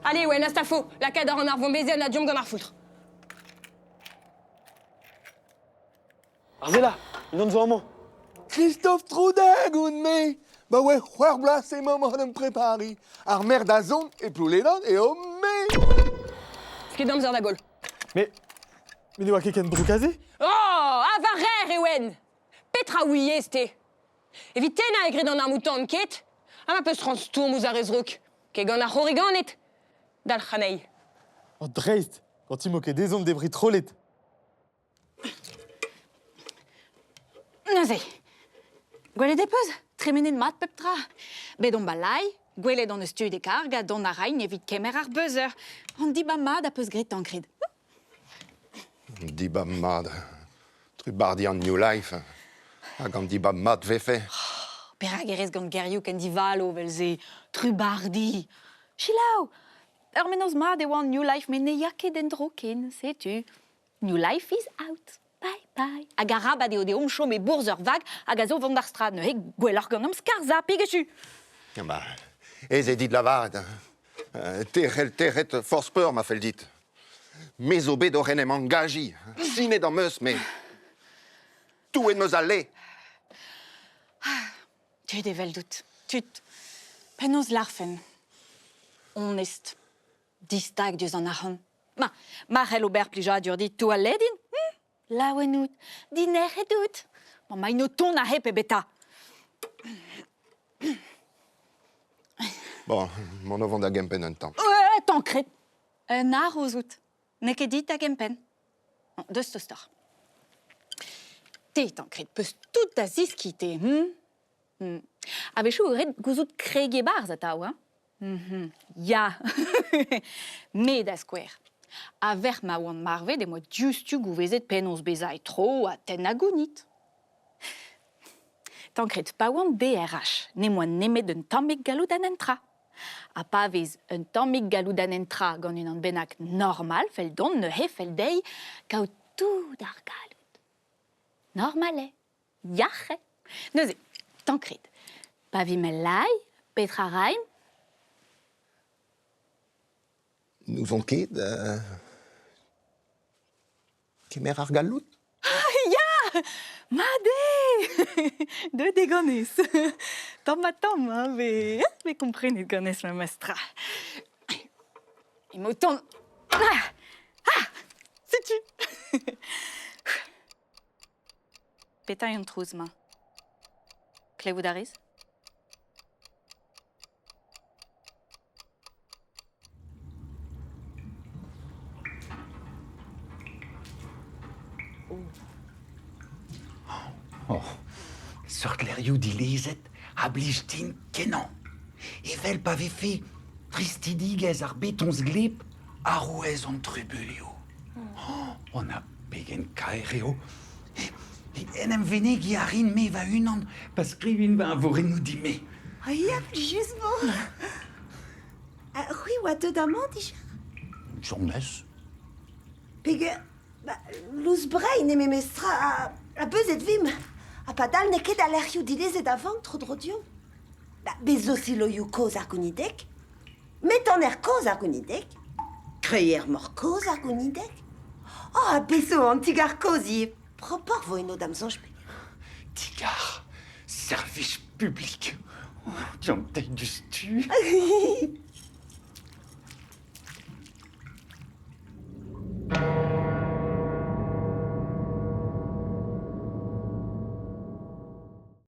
Ale, oen, astafo, lakaat a ran ar vombezenn ha deomp gant ar foultr. Arzela, unan zo amañ. Christophe Troudeg on-me. Ba oe c'hwec'h bloaz emaomp oc'h en em prepariñ. Ar maer da zont e Ploulenan eo me. Ket amzer da goll. Mais, mais ne oa ket ken drouk aze? Oh, ha war rer eo en! Petra ouiez-te? Evit tennañ e gred an armoù-tan, ket? Ha ma peus c'hoant stourm ouzh ar re zrouk? Ket gant ar c'horriganed? Dalc'h anezhi. Oh, dreist! Ganti 'mo ket ezhomm debriñ trolled. Neuze, gwelet e peus, tremenet mat pep tra. Bet omp a-lai, gwelet hon eus tud e karg ha dont a raint evit kemer ar beuzer. An dibab mat a peus graet Tancred. Dibab mat. Trubardiñ an New Life. Hag an dibab mat 'vefe. Perak e rez gant gerioù ken divalo 'vel-se? Trubardiñ. Selaou, ur mennozh mat e oa an New Life met ne ya ket en-dro ken, setu. New life is out. Bye bye. Hag arabat eo deomp chom e bourzh ur vag hag a zo vont d'ar strad neuze gwelloc'h ganeomp skarzhañ pig echu. Ya ba, aes eo dit lavaret. Te c'hell tec'het forzh peur ma fell dit. Me zo bet oc'h en em angajiñ. Sinet am eus, me. Touet 'm eus al le. Tud eveldout. Tud. Penaos 'lârfen? Onest. Distag diouzh an arc'hant. Ma, ma c'hell ober plijadur dit toaledin, hm? Laouen out, dinec'het out. Ma maint o tont aze pe beta. Bon, mont o vont da gempenn un tamm. Ouais, tankret. Un haroz out. N'eo ket dit da gempenn. Deus tostoc'h. Te, Tancred, peus tout da zeskiñ, te, hm? A-wechoù eo ret gouzout kregiñ e-barzh atav, hein? Ya, me da skouer. A-vec'h ma oan marvet em boa diouzhtu gouvezet penaos bezañ e-tro ha tennañ gounid. Tancred, pa oan DRH, n'em boa nemet un tammig galloud an entra. Ha pa vez un tammig galloud an entra gant unan bennak normal fell dont neuze fell dezhi kaout tout ar galloud. Normal eo. Yac'h eo. Neuze, Tancred, pa vimp el lae, petra raimp? N'ouzon ket. Kemer ar galloud? Ya! Mat eo! Deuet eo ganez. Tamm-ha-tamm, hein, vez komprenet ganez memes tra. Emañ o tont. Ah! Ah! Setu! Petra eo an trouz-mañ? Klevout a rez? Oh, seurt levrioù dilezet a blij din kenañ. Evel pa vefe tristidigezh ar betoñs gleb arouez an trubuilhoù. Oh, na pegen kaer eo. En em venegiñ a rin me va-unan pa skrivin va eñvorennoù din-me. Ah ya, plijus vo. C'hwi oa deut amañ dija? James. Peger... Ba, lous-brein eo memestra ha, ha beuzet vimp. Ha padal n'eo ket al lec'hioù dilezet a vank tro-dro deomp. Ba, bez zo siloioù kozh ar Gonideg. Metaner kozh ar Gonideg. Kreier-mor kozh ar Gonideg. Oh, ha bez zo an ti-gar kozh ivez. Propoc'h vo eno da'm soñj. Ti-gar, servij publik. Oh, Tiens, diouzhtu.